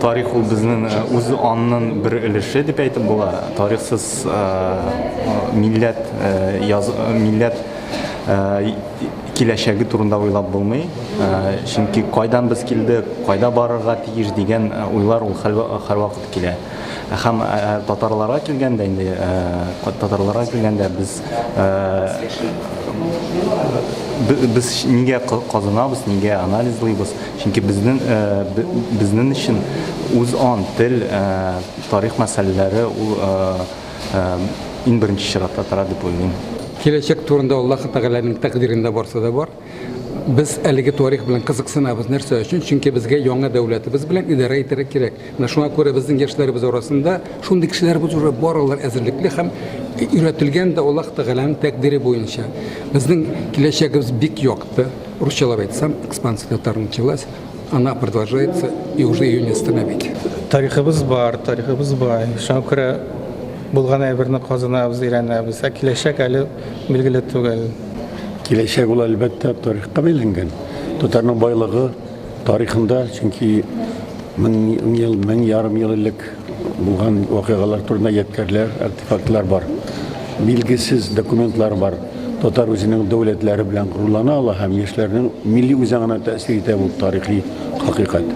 тарих ул безнең үз анның бер өлеше дип әйтеп була. Тарихсыз милләт яз, милләт киләчәге турында уйлап булмый. Чөнки кайдан без килдек, кайда барырга тиеш дигән уйлар ул һәрвакыт килә. Һәм татарларга килгәндә инде, татарларга килгәндә без без нигә казынабыз, нигә анализлыйбыз? Чөнки безнең безнең өчен үз ан, тел, тарих мәсьәләләре ул иң беренче чиратта тора дип уйлыйм. Киләчәк турында Аллаһы Тәгаләнең тәкъдирендә барсы да бар. Без әлеге тарих белән кызыксынабыз. Нәрсә өчен? Чөнки безгә яңа дәүләтебез белән идарә итәргә кирәк. Менә шуңа күрә безнең яшьләребез арасында шундый кешеләребез уже бар, алар әзерлекле һәм өйрәтелгән дә Аллаһ Тәгаләнең тәкъдире буенча. Безнең киләчәгебез бик якты. Русчалап әйтсәм, экспансия татар началась, она продолжается и уже ее не остановить. Тарихыбыз бар, тарихыбыз бай. Шуңа күрә булган әйберне казынабыз, өйрәнәбез. Ә киләчәк әле билгеле түгел. Киләчәк ул, әлбәттә, тарихка бәйләнгән. Татарның байлыгы тарихында, чөнки мең ел, 1500 ел элек булган вакыйгалар турында ядкәрләр, артефактлар бар. Билгесез документлар бар. Татар үзенең дәүләтләре белән горурлана ала һәм яшьләрнең милли үзаңына тәэсир итә бу тарихи хакыйкать.